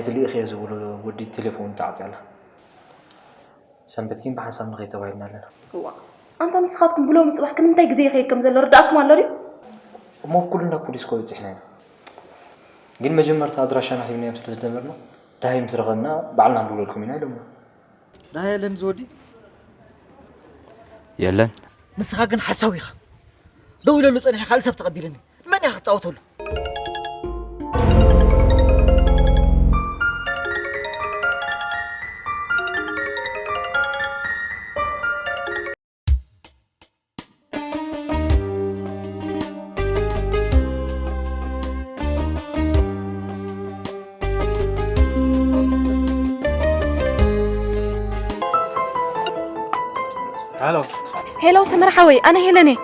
ትልኢኽዮ ዝብሉ ወዲ ቴሌፎን ተዓጽያ ኣላ። ሰንበት ግን ብሓንሳብ ንኸይድ ተባሂልና ኣለና። እዋ፣ ኣንታ ንስኻትኩም ብሎሚ ጽባሕ ክንምንታይ ግዜ ይኸይድ ከም ዘሎ ርዳእኩም ኣሎ ድዩ? እሞ ኩሉ እንዳ ፖሊስ እኮ በጺሕና ኢና። ግን መጀመርታ ኣድራሻና ሂብናዮም ስለ ዝነበርና፣ ደሃይ ምስ ረኸብና ባዕልና ንድውለልኩም ኢና ኢሎምና። ደሃይ የለን ዝወዲ? የለን። ንስኻ ግን ሓሳዊ ኢኻ። ደው ኢለሉ ጸኒሐ ካልእ ሰብ ተቐቢለኒ። መን ኢኻ ክትጻወተሉ? ሃሎ። ሄሎ ሰመር ሓወይ፣ ኣነ ሄለን እየ።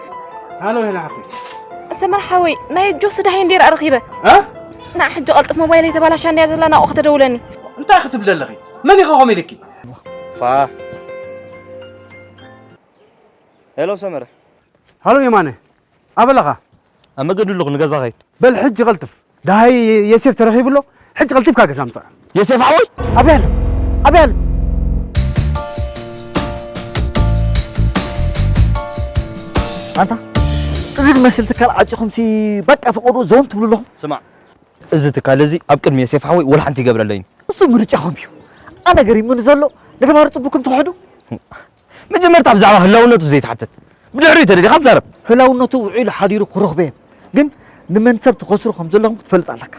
ሃሎ ሄለን ሓፍተይ። ሰመር ሓወይ፣ ናይ ጆስ ደሃይ እንድየ ረኺበ። እ? ና ሕጂ ቀልጥፍ ሞባይለይ ተባላሻ እንድያ ዘላ ናብኡ ከተደውለኒ። እንታይ ክትብሊ ኣለኺ? መን ኢኻ ከምኡ ኢልኪ? ፋ። ሄሎ ሰመረ። ሃሎ የማነ፣ ኣበለኻ? ኣብ መገዲ ኣለኹ፣ ንገዛ ኸይድ። በል ሕጂ ቀልጥፍ። ደሃይ የሴፍ ተረኺቡ ኣሎ። ሕጂ ቀልጢፍካ ገዛ ምጻእ። የሴፍ ሓወይ? ኣበይ ኣሎ? ኣበይ ኣሎ? ኣንታ፣ እዚ ዝመስል ትካል ዓጺኹምሲ በቃ ፈቐዶ ዘውን ትብሉ ኣለኹም? ስማዕ፣ እዚ ትካል እዚ ኣብ ቅድሚ የሴፍ ሓወይ ወላ ሓንቲ ይገብረለይን። እሱ ምርጫኹም እዩ። ኣነ ገሪሙኒ ዘሎ፣ ንገባሪ ጽቡቅኩም ትውሕዱ? መጀመርታ ብዛዕባ ህላውነቱ ዘይትሓትት፣ ብድሕሪኡ ተደሊኻ ትዛረብ። ህላውነቱ ውዒሉ ሓዲሩ ክረኽቦ እየ። ግን ንመን ሰብ ትኸስሩ ከም ዘለኹም ክትፈልጥ ኣለካ።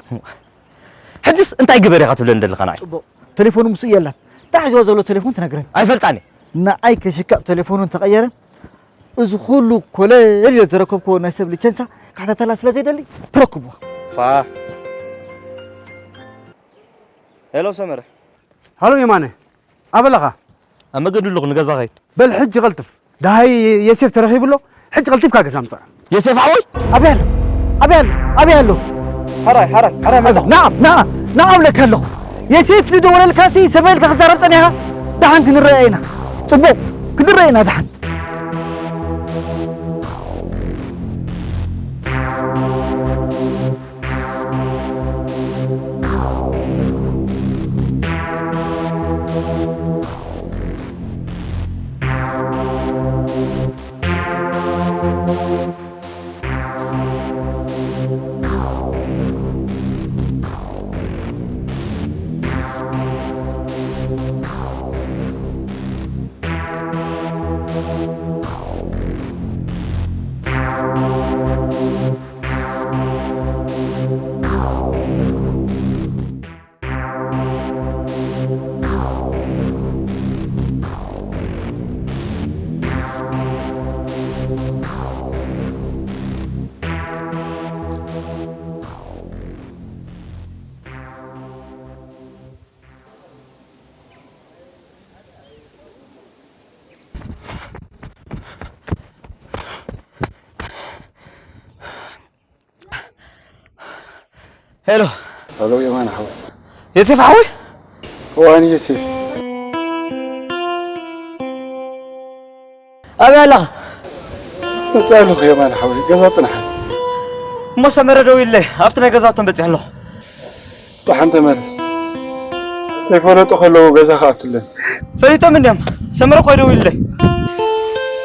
ሕጅስ እንታይ ግበር ኢኻ ትብለኒ ዘለኻ ንዓይ? ጽቡቕ። ቴሌፎኑ ምስኡ የለን። እንታይ ሒዝዎ ዘሎ ቴሌፎን ትነግረኒ? ኣይፈልጣን እየ። ንዓይ ከሽካእ ቴሌፎኑ እንተቐየረ፣ እዚ ኩሉ ኮለል ኢለ ዝረከብክዎ ናይ ሰብ ሊቸንሳ ክሕተተላ ስለ ዘይደሊ ትረክብዋ። ፋ። ሄሎ ሰመረ። ሃሎ የማነ፣ ኣበለኻ? ኣብ መገዲ ኣለኹ፣ ንገዛ ኸይድ። በል ሕጂ ቀልጥፍ። ደሃይ የሴፍ ተረኺቡ ኣሎ። ሕጂ ቀልጢፍካ ገዛ ምጻእ። የሴፍ ሓወይ? ኣበይ ኣሎ? ኣበይ ኣሎ? ኣበይ ኣሎ? ሓራይ፣ ሓራይ፣ ሓራይ መጻኹ። ና፣ ና፣ ና እብለካ ኣለኹ። የሴፍ ዝደወለልካሲ ሰበይ ኢልካ ክትዛረብ ጸኒሕካ? ደሓን ክንረኣየ ኢና። ጽቡቕ፣ ክንረኣየ ኢና ደሓን። ሄሎ። ሄሎ የማነ ሓወይ። የሴፍ ሓወይ? እዋን የሴፍ። ኣበይ ኣለኻ? መጻእ ኣለኹ የማነ ሓወይ፣ ገዛ ጽንሓ። እሞ ሰመረ ደዊለይ፣ ኣብቲ ናይ ገዛውቶም በጺሐ ኣለኹ። ደሓን ተመለስ። ዘይፈለጡ ከለዉ ገዛ ክኣቱለን። ፈሊጦም እንድዮም። ሰመረ እኮ ደዊለይ።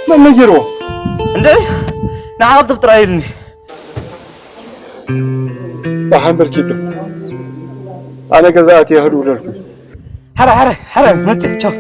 መን ነጊርዎ? እንደ ንዓ ቀልጥፍ ጥራይ ኢልኒ። ደሓን በል ኪዱ። ኣነ ገዛ ኣትየ ክድውለልኩም። ሓረ፣ ሓረ፣ ሓረ፣ መጽእ፣ ቻው።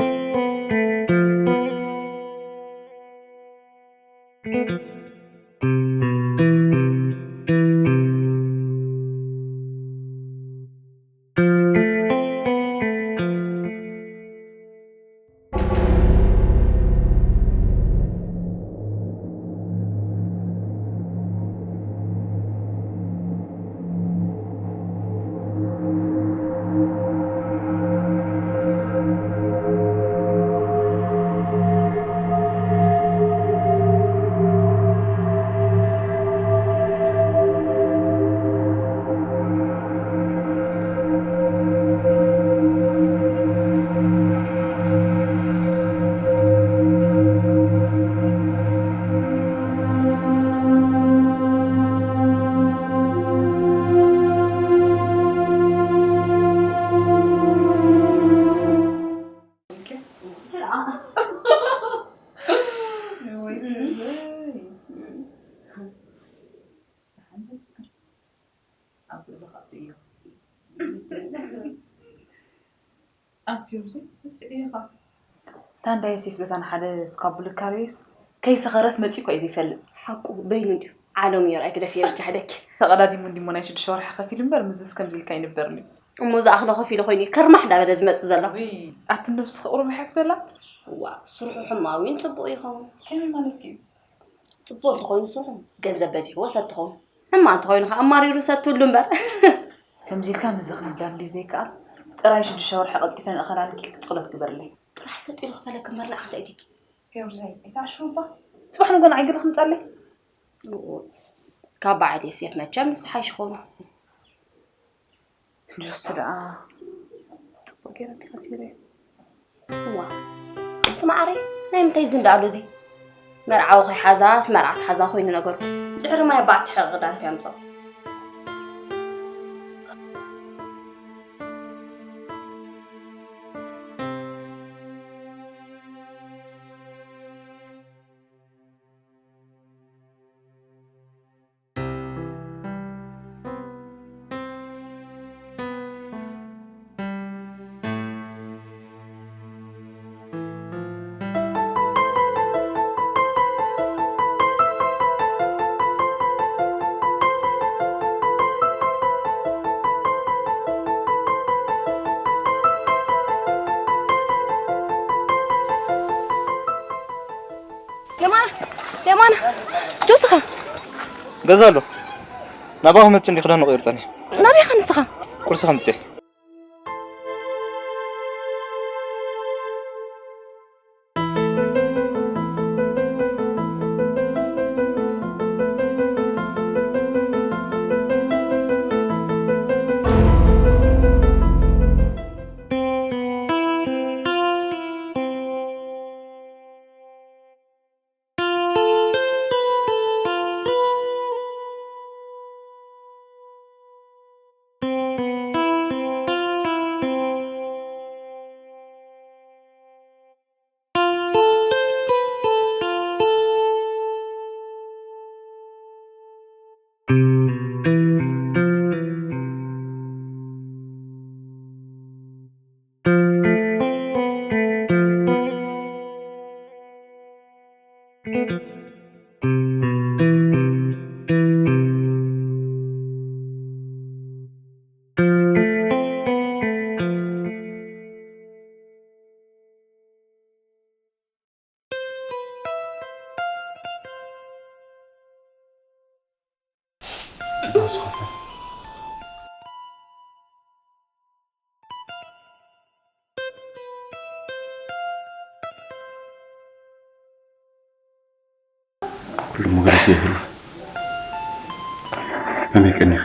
ኣፍዮም ዘይ ተስዒኻ። ታንዳ ዮሴፍ ገዛና ሓደ ስካቡልካሪዮስ ከይሰኸረስ መጺኡ እኳ እዩ ዘይፈልጥ። ሓቁ በይኑ እንድዩ። ዓለሙ የርኣይ ግደፍ የብጃሕደኪ። ተቐዳዲሙ እንዲሞ ናይ ሽዱሽተ ወርሒ ከፊሉ እምበር ምስዝስ ከምዚ ኢልካ ኣይንበርን እዩ። እሞ ዝኣኽሎ ከፊሉ ኮይኑ እዩ ከርማሕ ዳበለ ዝመጽእ ዘሎ። ውይ ኣቲ ነብስኺ ቁሩብ ይሓስበላ። እዋ ስርሑ ሕማዊ እውን ጽቡቕ ይኸውን። ከመይ ማለትኪ እዩ? ጽቡቕ እንተኾይኑ ስርሑ ገንዘብ በዚሕዎ ሰብ ትኸውን። ሕማቕ እንተኾይኑ ከዓ ኣማሪሩ ሰብ ትብሉ እምበር። ከምዚ ኢልካ ምስዚ ክንበር እንድዩ ዘይከኣል። ጥራይ ሽዱሽተ ወርሒ ቀልጢፈ ንእኸላለኪ ኢልኪ ጸሎት ግበርለይ። ጥራሕ ሰጥ ኢሉ ክፈለኪ እምበር ንዓኺ እንታይ ኢልኪ? ዮርዘይ ኣይትዓሽው እባ። ጽባሕ ንጎ ንዓይ ገለ ክምጻለይ። ካብ በዓል ዮሴፍ መቸም ዝሓይሽ ክኸውን። ጆሲ ደኣ ጽቡቕ ገይረ እንዲ ከሲረዮ። እዋ ኣንቲ መዓረይ ናይ ምንታይ ዝንዳ ኣሎ እዚ? መርዓዊ ከይሓዛስ መርዓ ትሓዛ ኮይኑ ነገሩ። ድሕሪ ማይ ኣባዕቲ ሕቕቕዳ እንታይ ኣምፅኦ? የማነ የማነ ጆስኻ ገዛ ኣሎ ናባኹ መጽእ እንዲ ክዳን ንቕይር ጸኒሐ ናበይ ኢኻ ንስኻ ቁርሲ ከምጽእ ኩሉ መግለጺ የብሉ። ከመይ ቀኒኺ?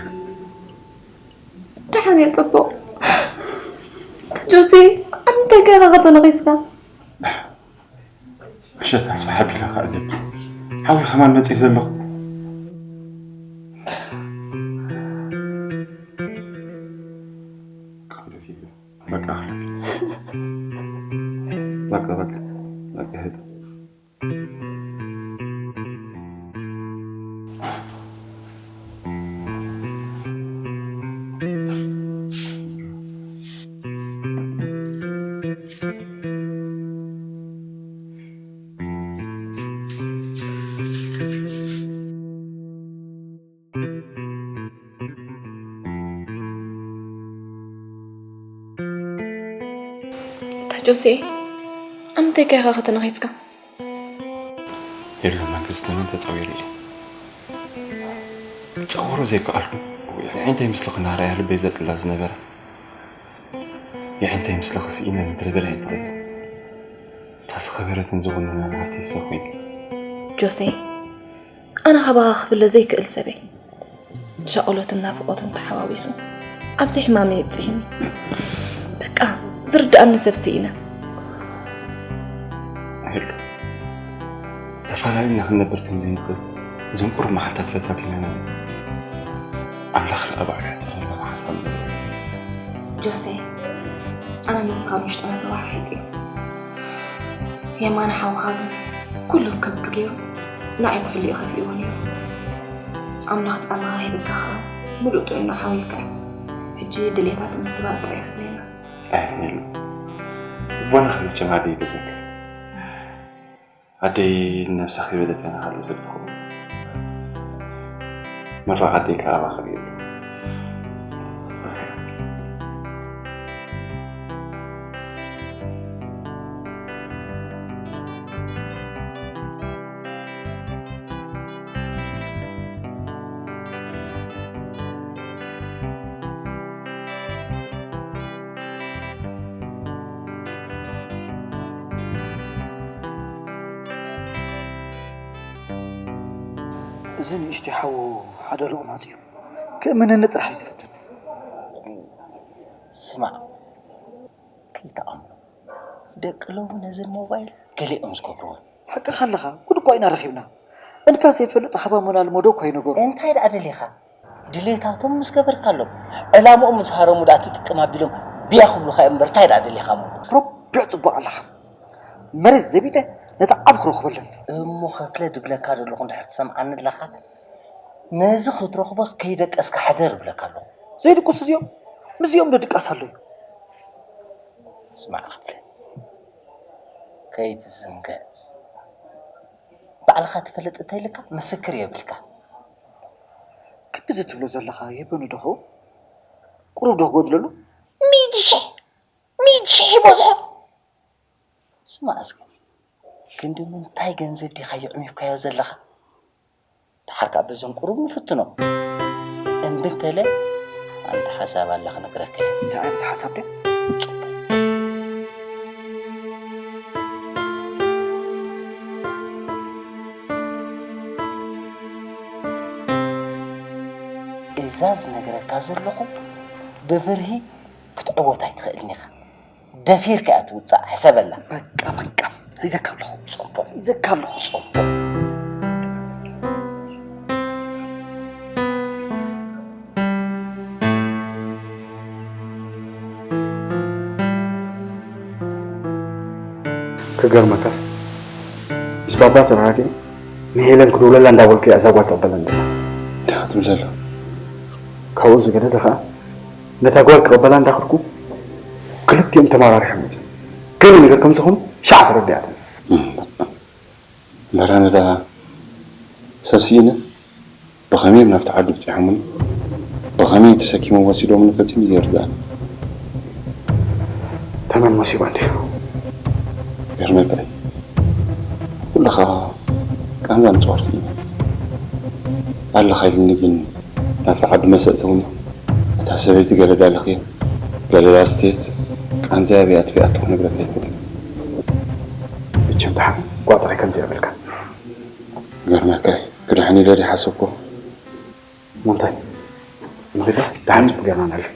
ደሓን እየ ጽቡቕ። ጆሲ ኣንተ ገና ከተነኺስካ። እሸት ኣስፋ ሓቢላ ከኣለኪ ሓዊ ከማን መጽእ ዘለኹ በቃ በቃ በቃ በቃ ጆሴ ኣንተ ከኻ ከተነኺስካ የለ መንግስቲ ተመን ተጻዊሩ እየ ጸውሮ ዘይከኣልኩ የዕንተይ ምስሊ ክናረያ ልበይ ዘጥላ ዝነበረ የዕንተይ ምስሊ ክስኢነ ምድረ በዳ ይትኸድ እታ ዝኸበረትን ዝወነና ናተይ ሰብ ኮይነ ጆሴ ኣነ ካባኻ ክፍለ ዘይክእል ሰበይ ሻቕሎትን ናፍቖትን ተሓዋዊሱ ኣብዚ ሕማመይ ኣብፂሕኒ በቃ ዝርድኣኒ ሰብ ስኢነ ሄሉ ተፈላለና ክንነብር ከም ዘይንኽእል እዞም ቁሩብ መዓልታት ፈታቲናና ኣምላኽ ርኣ ባዕሉ ሕፀረና ብሓሳብ ጆሴ ኣነ ንስኻ ንውሽጥና ተባሓሒጡ እዩ የማነ ሓውኻ ግን ኩሉ ከብዱ ገይሩ ንዓይ ኩሕሊ እዩ ከፊእዎ ነይሩ ኣምላኽ ፃማኻ ሂብካ ከዓ ሙሉእ ጥዕና ሓዊልካ እዩ ሕጂ ድሌታት ምስትባል ጥራይ ከድልየና ኣይ ሄሉ ቦና ከመቸም ኣደይ ገዘካ ኣደይ ንነብሳ ከይበለት እያ ንኻልእ ሰብ ትኸውን። መራኽ ኣደይ ከኣ ኣባኻ ገይሩ። እዚ ንእሽተይ ሓዉ ሓደ ሎቕማጽ እዩ። ክእምነኒ ጥራሕ እዩ ዝፍትን። ስማዕ፣ ከይትኣምኖ። ደቂ ሎሚ ነዘን ሞባይል ገሊኦም ዝገብርወን። ሓቅኻ ኣለኻ፣ ጉድ እኳ ኢና ረኺብና። እንካ ዘይፈልጥ ሃባሞና ልመዶ እኳ ይነገሩ። እንታይ ደኣ ደሊኻ? ድሌታቶም ምስ ገበርካሎም፣ ዕላምኦም ምስ ሃረሙ ደኣ ትጥቅም ኣቢሎም ብያ ክብሉኻ እዮም እምበር እንታይ ደኣ ደሊኻ እሞ። ረቢዕ ጽቡቕ ኣለኻ። መሬት ዘቢጠ ነቲ ዓብ ክረኽቦ ኣለኒ። እሞ ኸፍለ ድብለካ ዘለኹ እንድሕር ትሰምዓኒ ኣለኻ፣ ነዚ ክትረኽቦስ ከይደቀስካ ሕደር እብለካ ኣለኹ። ዘይድቅሱ እዚኦም? ምስዚኦም ዶ ድቃስ ኣሎ እዩ? ስማዕ ኸፍለ፣ ከይትዝንግዕ። ባዕልኻ ትፈልጥ እንተይልካ ምስክር የብልካ። ክንድዚ ትብሎ ዘለኻ የበኑ ዶ ኸውን? ቁሩብ ዶ ክጎድለሉ? ሚእቲ ሽሕ ሚእቲ ሽሕ ይበዝሖ። ስማዕ እስከ፣ ክንዲ ምንታይ ገንዘብ ዲኻ የዕሚብካዮ ዘለኻ? ደሓር ከኣ በዞም ቁሩብ ንፍትኖ። እምቢ እንተለ ሓንቲ ሓሳብ ኣላ ክነግረካ እየ። እንታይ ዓይነት ሓሳብ ድያ? ጽቡቕ። እዛ ዝነግረካ ዘለኹ ብፍርሂ ክትዕወት ኣይትኽእልን ኢኻ። ደፊርካ እያ ትውጻእ፣ ሕሰበላ። በቃ በቃ፣ ሒዘካ ኣለኹ። ጽቡቕ። ሒዘካ ኣለኹ። ጽቡቕ። ክገርመካስ ምስ ባባ ተራራዲኤ ንሄለን ክድውለላ እንዳበልኩ እያ እዛ ጓል ትቕበለኒ ዘላ። እንታይ ክትብል ዘለኻ? ካብኡ ዝገደደ ኸኣ ነታ ጓል ክቕበላ እንዳኸድኩ ክልቲኦም ተመራሪሖም መፅዮም። ገለ ነገር ከም ዝኾኑ ሻዕ ተረዲኣትኒ። እምበር ኣነ ደኣ ሰብ ስኢነ ብኸመይ እዮም ናብቲ ዓዲ ብፂሖምኒ? ብኸመይ ተሰኪሞም ወሲዶምኒ ፈፂሙ ዘይርድኣኒ። ተመን መሲባ እንድዩ። ይገርመካ እዩ። ኩልኻ ቃንዛ ምፅዋር ስኢነ። ኣለኻ ኢልኒ ግን ናብቲ ዓዲ መሰ እተውኒ። እታ ሰበይቲ ገለ ዳልኽዮ፣ ገለ ዳስተየት፣ ቃንዛይ ኣበይ ኣጥፊኣቶ ክነግረካ ኣይክእልን። መቸም ደሓን ቋፅሪ ከምዚ የብልካ። ይገርመካ እዩ። ክድሕን ኢለ ድሓሰብኩ። እሞ እንታይ? ንኺድ ዶ? ደሓን ጽቡቕ ጌርና ንዕልል።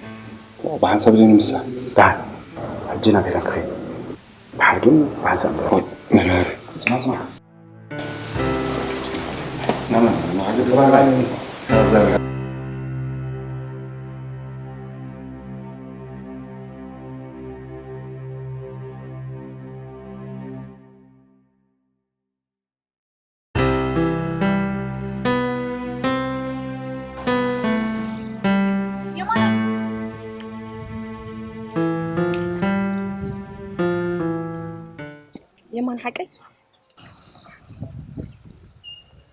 ብሓንሳብ ዘይንምሳሕ። ደሓን። ሕጂ ናብ ሄለን ክኸይድ። ደሓር ግን ብሓንሳብ ንበል። ወይ፣ መርመሪ። ጽናሕ፣ ጽናሕ። የማን ሓቀይ?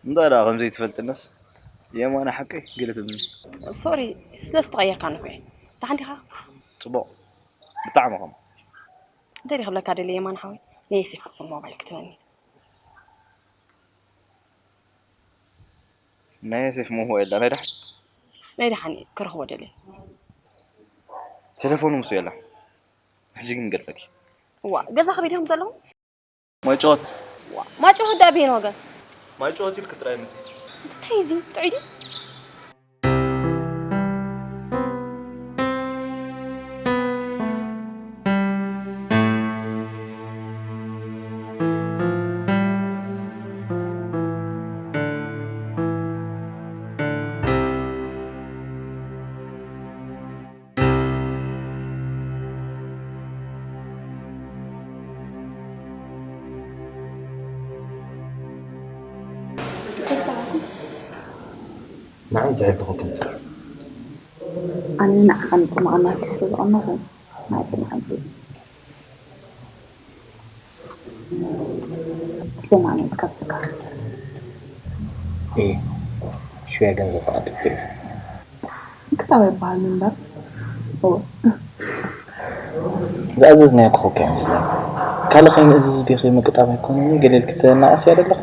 እንታይ ደኣ ከምዘይትፈልጥንስ የማነ ሓቀይ ገለ ትብልኒ። ሶሪ ስለ ዝተቐየርካኒ እኮ እየ። ደሓን ዲኻ? ጽቡቕ ብጣዕሚ ኸም እንታይ ድየ ክብለካ ደልየ የማነ ሓወይ? ናይ ዮሴፍ ሓፍቲ ሞባይል ክትበኒ። ናይ ዮሴፍ ሞባይል ዳ ናይ ደሓን? ናይ ደሓን እየ ክረኽቦ ደልየ። ቴሌፎኑ ምስ የላ። ሕጂ ግን ይገልጸኪ። እዋ ገዛ ከመይ ዲኹም ዘለኹም? ማይጨወት። ማይጨወት ደኣ በየን ወገን? ማይጨወት ኢልክ ጥራይ ምጺ። እንታይ እዚ ጥዑይ ድዩ? እንታይ ሰማዕኩም? ንዓይ ዝሕል ትኹን ትምጻእ። ኣነ ንዓኻ ንጥሙቕ እናሰዕሰ ዝቐመኹ ንዓይ ጥሙቕ ኣይትብል። ብማን እዩ ዝከፍለካ? እ ሽያ ገንዘብ ተዓጢቑ እዩ። ምቅጣብ ኣይበሃል እምበር። እወ። ዝኣዘዝናዮ ክኸካ ይመስለኒ። ካልእ ከይንእዝዝ ዲኺ ምቅጣብ ኣይኮነን ገለ ኢልኪ ተናእስያ ዘለኺ?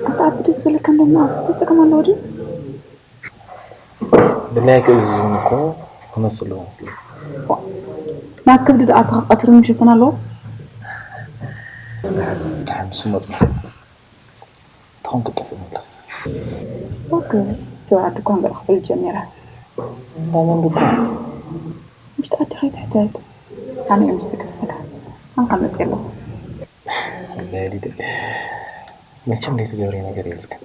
ኣታ ኣብ ደስ ዝበለካ እንዶ እናእዘዝ ተጠቀም ኣለዎ ድዩ? ድላይኪ እዝዝኒ እኮ ክመስል ኣለዎ መስለኒ። ናብ ከብዲ ደኣ ኣታ ቀትርን ምሸትን ኣለዎ? ድሓን ምስ መፅና ትኾን ክጠፍእ ኣለኺ። ሶክ ጆራ ድኳን ገለ ክብል ጀሚረ። እንዳ መን ድኳን? ምሽጢ ኣቲ ከይትሕተት። ኣነ እዮም ዝሰገሰጋ። ኣንካ መፅእ ኣለኹ። ለሊት መቸም ዘይትገብሪ ነገር የብልክን።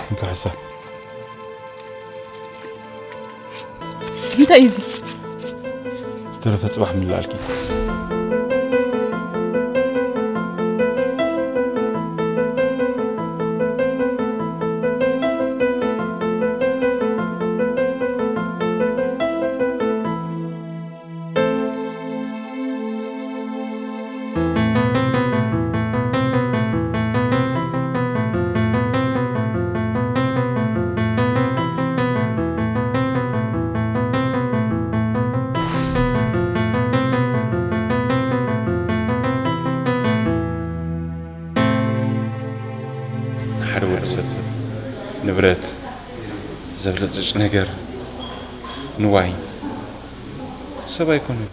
እንካ ሕሳብ እንታይ እዩ እዚ? ዝተረፈ ፅባሕ ምላልኪ። ንሓደ ወዲ ሰብ ንብረት ዘብለጭልጭ ነገር ንዋይ ሰብ ኣይኮነን።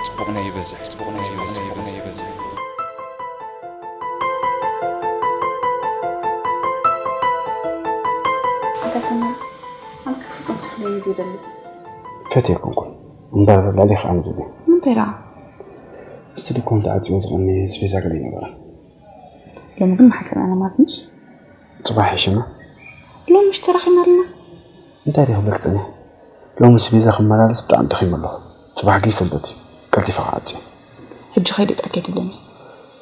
ጽቡቕና ይበዝሕ፣ ጽቡቕና ይበዝሕ፣ ጽቡቕና ይበዝሕ። ኣታ ሰሚራ፣ ኣንተ ፍቅር ትፍለይ እዩ ዘይደሊ። ፈትየ ኮንኩን እምበር ላዕሊ ከዓ ምድሊ ምንታይ ደኣ? ምስቲ ድኳን ተዓፂዎ ዝቐነየ ስቤዛ ገለ ይነበረ። ሎሚ ግን ማሕፀና ነማዝምሽ። ፅባሕ ይሽና ሎምሽ ተራኺብና ኣለና። እንታይ ደ ክብለክ ፀኒሕ? ሎሚ ስቤዛ ክመላለስ ብጣዕሚ ደኺመ ኣለኹ። ፅባሕ ግን ሰንበት እዩ። ቀልጢፈ ክዓፂ። ሕጂ ከይደ ጣልካ ትብለኒ።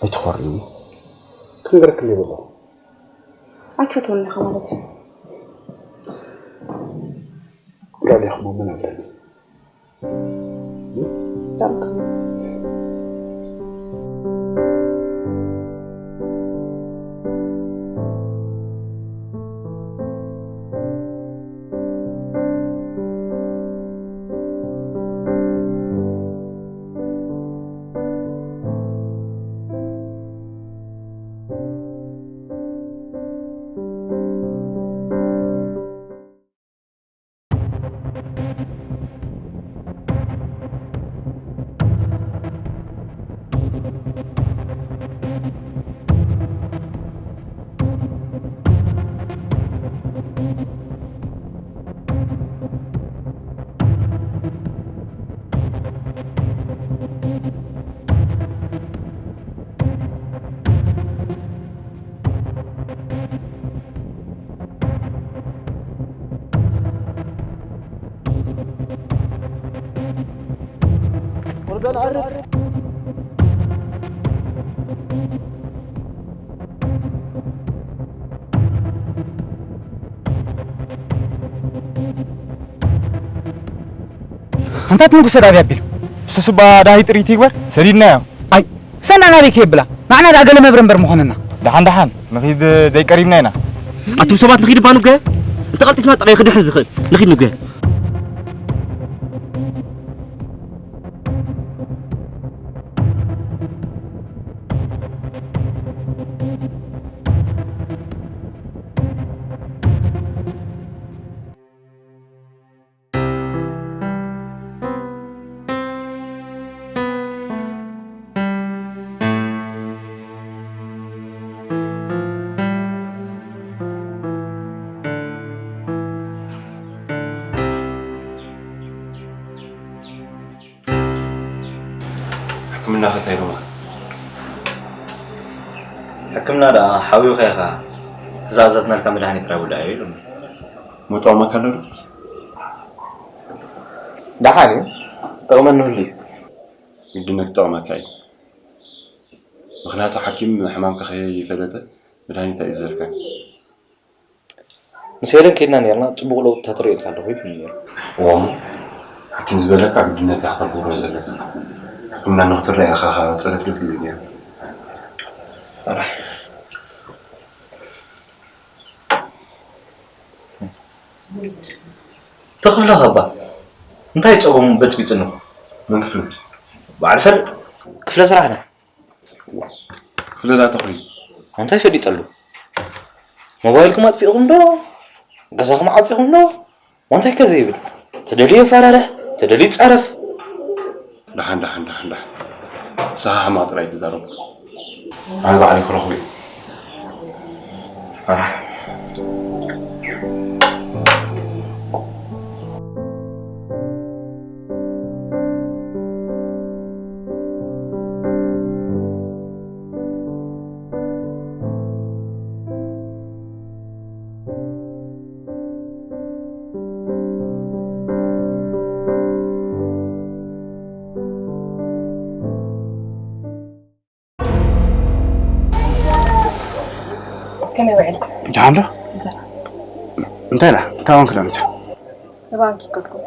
ኣይትኾርኒ እሞ ክንገረክለይ በለኹ። ኣይትፈትወኒ ኢኻ ማለት እዩ። ልዕሌኹም መን ኣለኒ? ኣንታት ንጉሰ ዳብያ ኣቢሉ እሱ ስባ ዳሂ ጥሪት ይግበር ሰዲድናዮ። ኣይ ሰና ናበይ ከየብላ ንዓና ዳ ገለ መብረ እምበር ምኾነና። ደሓን ደሓን ንኺድ ዘይቀሪብና ኢና። ኣቱም ሰባት ንኺድ እባ ንጉሀ እንተ ቀልጢፍና ጥራይ ክድሕን ዝኽእል ንኺድ ንጉሀ። ሕክምና ከታይ ዶማ ሕክምና ደኣ ሓዊኻ ኢኻ። ዝኣዘዝናልካ መድሃኒት ጥራይ ብልዕ እዩ ኢሉኒ። መጠቐመካ ኣሎ ዶ? ደሓን እዩ። ጠቕመኒ ህሉ እዩ። ግድነት ክጠቕመካ እዩ። ምኽንያቱ ሓኪም ሕማምካ ከይፈለጠ መድሃኒት ኣይእዘዝልካን። ምስ ሄለን ከይድና ነርና፣ ጽቡቕ ለውጢ ተትርእየልካ ኣለኹ ይብልኒ ነይሩ። እዋም ሓኪም ዝበለካ ግድነት ኢኻ ከተግብሮ ዘለካ። ሕክምና ንክትረአ ኢኻ ጸለፍለፍ ኢሉ ነይሩ። ተኽለ ካባ እንታይ ጸገሙ በጽቢጽኒ? መን ክፍለ? በዓል ፈልጥ። ክፍለ ስራሕና። ክፍለ ዳታ ኮይኑ። እንታይ ፈሊጠሉ? ሞባይልኩም ኣጥፊእኹም ዶ? ገዛኹም ዓጺኹም ዶ? ዋንታይ ከ ዘይብል? ተደልዩ የፈራርሕ፣ ተደልዩ ይጻረፍ። ደሓን ደሓን ደሓን ደሓን። ንስኻ ሕማቕ ጥራይ ትዛረብ። ኣነ ባዕለይ ክረኽቦ እየ። ኣራሕ። ከመይ ውዒልኩም? ደሓን ዶ? እንታይ ኢላ? እንታይ ኮንኪ ሎምስ? ንባንክ ይከድኩም።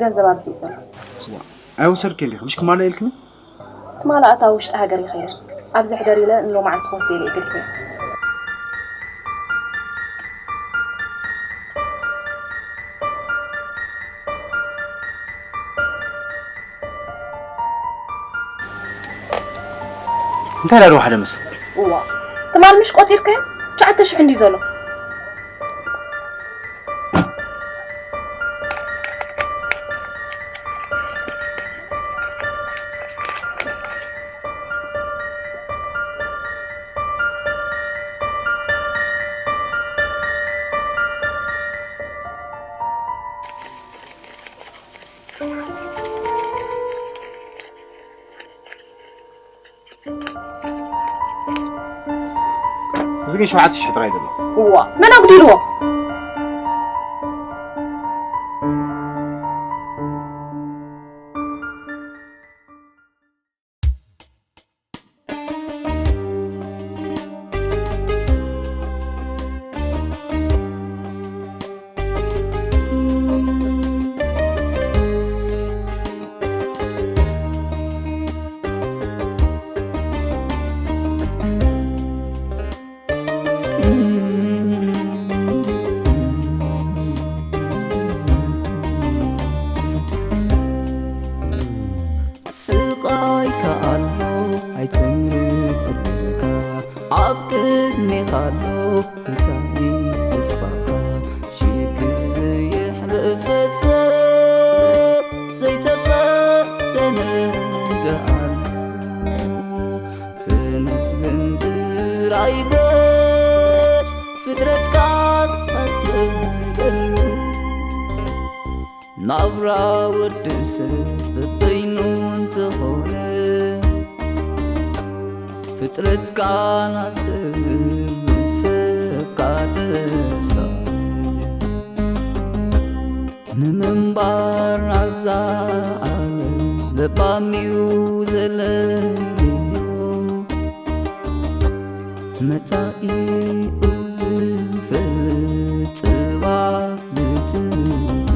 ገንዘብ ኣብዚ እዩ ዘሎ። ኣይወሰድክን ዲኺ? ምሽ ክማልእ ኢልክኒ? ትማሊ ኣታ ውሽጢ ሃገር ይኸይድ። ኣብዚ ሕደር ኢለ ንሎማዓንቲ ክወስዶ ኢለ እየ ገዲፈዮ። እንታይ ዳዶ ሓደ ምስ እዋ ትማል ምሽ ቆፂርከዮ ትሽዓተ ሽሕ እንዲ ዘሎ። እዚ ግን ሸውዓተ ሽሕ ጥራይ ዘሎ። እዋ መን ኣጉዲልዎ? ስቓይ ከኣሎ ኣይትምርር ዕድልካ ኣብ ቅድሜኻ ኣሎ መጻኢ ተስፋኻ ሽግር ዘየሕልፍ ሰብ ዘይተፈተነ ደኣ ኣሎ ተመስገን ጥራይ በል ፍጥረትካ ኣስለምደሉ ናብራ ወዲ ሰብ በበይኑ እንተኾነ ፍጥረትካ ናስብ ንሰብካ ተሳነ ንምንባር ናብዛ ዓለም ለባም እዩ ዘለልዮ መጻኢኡ ዝፈልጥ ጽባሕ ዝጽበዮ